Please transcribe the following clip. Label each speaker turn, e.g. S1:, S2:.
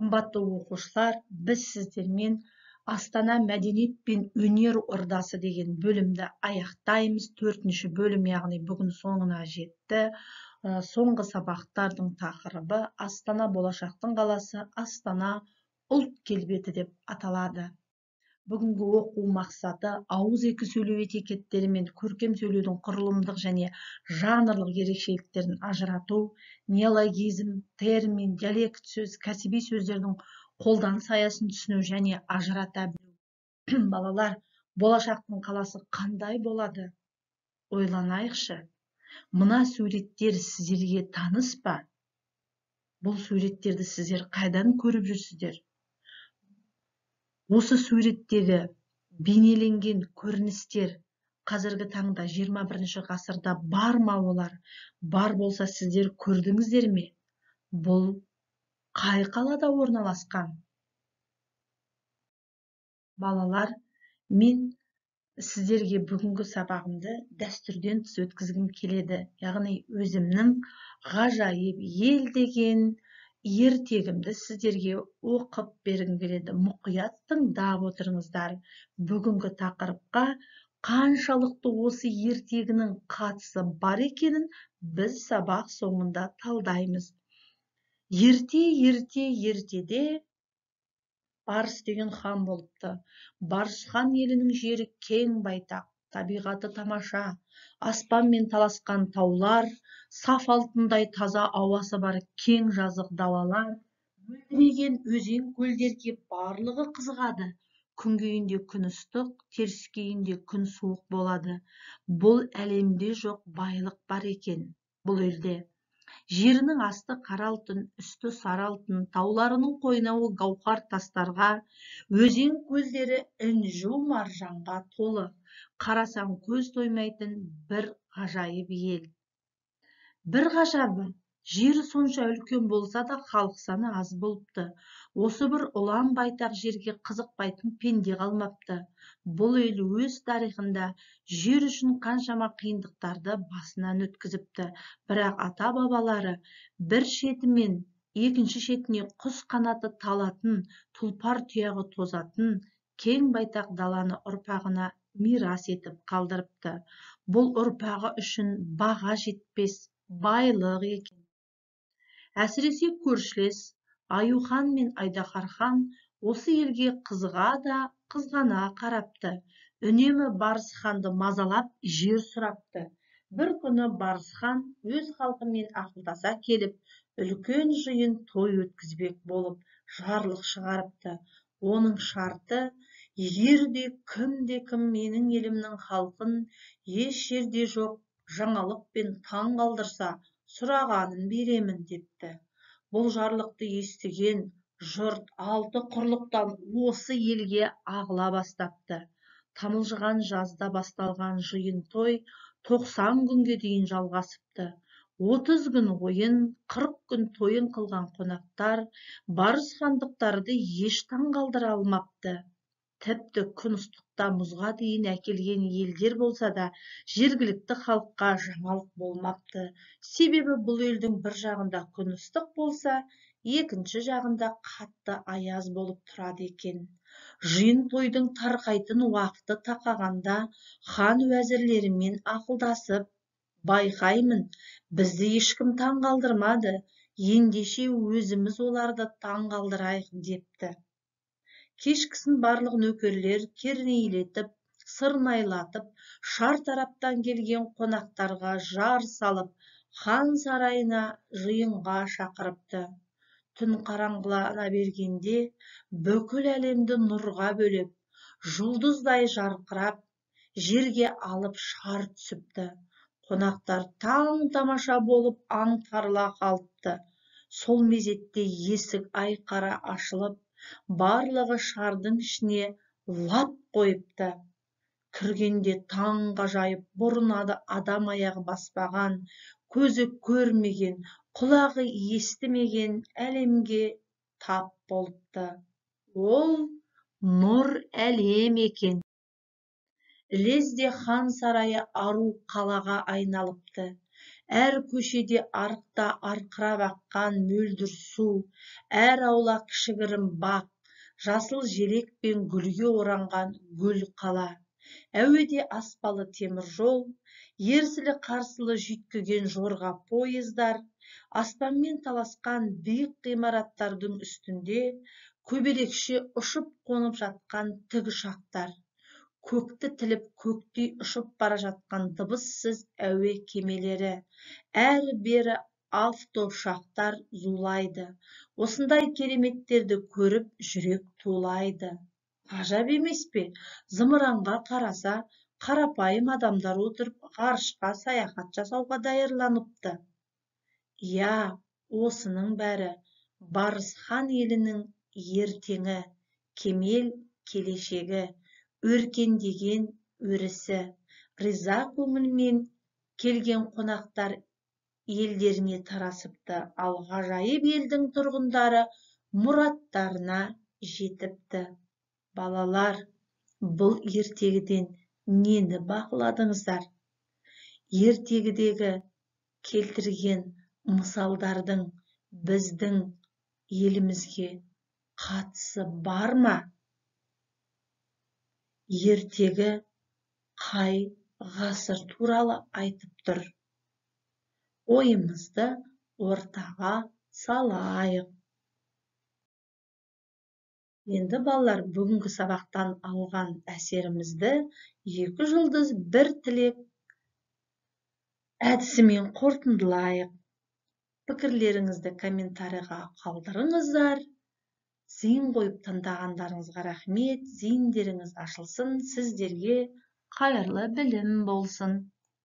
S1: Қымбатты оқушылар, біз сіздермен «Астана – мәдениет пен өнер ордасы» деген бөлімді аяқтаймыз. Төртінші бөлім, яғни бүгін соңына жетті. Соңғы сабақтардың тақырыбы «Астана – болашақтың қаласы», «Астана – ұлт келбеті» деп аталады. Бүгінгі оқу мақсаты: ауызекі сөйлеу этикеттері мен көркем сөйлеудің құрылымдық және жанрлық ерекшеліктерін ажырату, неологизм, термин, диалект сөз, кәсіби сөздердің қолданыс аясын түсіну және ажырата білу. Балалар, болашақтың қаласы қандай болады? Ойланайықшы. Мына суреттер сіздерге таныс па? Бұл суреттерді сіздер қайдан көріп жүрсіздер? Осы суреттегі бейнеленген көріністер қазіргі таңда, 21 ғасырда бар ма олар? Бар болса, сіздер көрдіңіздер ме? Бұл қай қалада орналасқан? Балалар, мен сіздерге бүгінгі сабағымды дәстүрден тыс өткізгім келеді, яғни өзімнің «Ғажайып ел» деген ертегімді сіздерге оқып бергім келеді. Мұқият тыңдап отырыңыздар. Бүгінгі тақырыпқа қаншалықты осы ертегінің қатысы бар екенін біз сабақ соңында талдаймыз. Ерте, ерте, ертеде Барыс деген хан болыпты. Барыс хан елінің жері кең байтақ, табиғаты тамаша. Аспанмен таласқан таулар, саф алтындай таза ауасы бар кең жазық далалар, мөлдіреген өзен көлдерге барлығы қызығады. Күнгейінде күн ыстық, теріскейінде күн суық болады. Бұл әлемде жоқ байлық бар екен бұл елде. Жерінің асты қара алтын, үсті сары алтын, тауларының қойнауы гауһар тастарға, өзен көлдері інжу маржанға толы. Қарасаң, көз тоймайтын бір ғажайып ел. Бір ғажабы, жері сонша үлкен болса да, халық саны аз болыпты. Осы бір ұлан байтақ жерге қызықпайтын пенде қалмапты. Бұл ел өз тарихында жер үшін қаншама қиындықтарды басынан өткізіпті. Бірақ ата бабалары бір шеті мен екінші шетіне құс қанаты талатын, тұлпар тұяғы тозатын кең байтақ даланы ұрпағына мирас етіп қалдырыпты. Бұл ұрпағы үшін баға жетпес байлық екен. Әсіресе көршілес Аюхан мен Айдаһархан осы елге қызыға да қызғана қарапты. Үнемі Барыс ханды мазалап, жер сұрапты. Бір күні Барыс хан өз халқымен ақылдаса келіп, үлкен жиын той өткізбек болып жарлық шығарыпты. Оның шарты: егер де кімде кім менің елімнің халқын еш жерде жоқ жаңалықпен таң қалдырса, сұрағанын беремін, депті. Бұл жарлықты естіген жұрт алты құрлықтан осы елге ағыла бастапты. Тамылжыған жазда басталған жиын той 90 күнге дейін жалғасыпты. 30 күн ойын, 40 күн тойын қылған қонақтар барыс хандықтарды еш таңғалдыра алмапты. Тіпті күн ыстықта мұзға дейін әкелген елдер болса да, жергілікті халыққа жаңалық болмапты. Себебі бұл елдің бір жағында күн ыстық болса, екінші жағында қатты аяз болып тұрады екен. Жиын тойдың тарқайтын уақыты тақағанда хан уәзірлерімен ақылдасып: «Байқаймын, бізді ешкім таңғалдырмады, ендеше өзіміз оларды таңғалдырайық», – депті. Кешкісін барлық нөкерлер кернейлетіп, сырнайлатып, шар тараптан келген қонақтарға жар салып, хан сарайына жиынға шақырыпты. Түн қараңғылана бергенде бүкіл әлемді нұрға бөлеп, жұлдыздай жарқырап, жерге алып шар түсіпті. Қонақтар таң тамаша болып аңтарыла қалыпты. Сол мезетте есік айқара ашылып, барлығы шардың ішіне лап қойыпты. Кіргенде таңғажайып, бұрын адам аяғы баспаған, көзі көрмеген, құлағы естімеген әлемге тап болыпты. Ол нұр әлем екен. Ілезде хан сарайы ару қалаға айналыпты. Әр көшеде арықта арқырап аққан мөлдір су, әр аула кішігірім бақ, жасыл желек пен гүлге оранған гүл қала. Әуеде аспалы темір жол, ерсілі-қарсылы жүйткіген жорға пойыздар, аспанмен таласқан биік ғимараттардың үстінде көбелекше ұшып қонып жатқан тікұшақтар, көкті тіліп көктей ұшып бара жатқан дыбыссыз әуе кемелері, әрі-бері автоұшақтар зулайды. Осындай кереметтерді көріп жүрек тулайды. Ғажап емес пе? Зымыранға қараса, қарапайым адамдар отырып ғарышқа саяхат жасауға даярланыпты. Иә, осының бәрі Барысхан елінің ертеңі, кемел келешегі, өркендеген өрісі. Риза көңілмен келген қонақтар елдеріне тарасыпты, ал ғажайып елдің тұрғындары мұраттарына жетіпті. Балалар, бұл ертегіден нені бақыладыңыздар? Ертегідегі келтірген мысалдардың біздің елімізге қатысы бар ма? Ертегі қай ғасыр туралы айтып тұр? Ойымызды ортаға салайық. Енді балалар, бүгінгі сабақтан алған әсерімізді 2 жұлдыз 1 тілек әдісімен қорытындылайық. Пікірлеріңізді комментарийға қалдырыңыздар. Зейін қойып тыңдағандарыңызға рахмет. Зейіндеріңіз ашылсын. Сіздерге қайырлы білім болсын.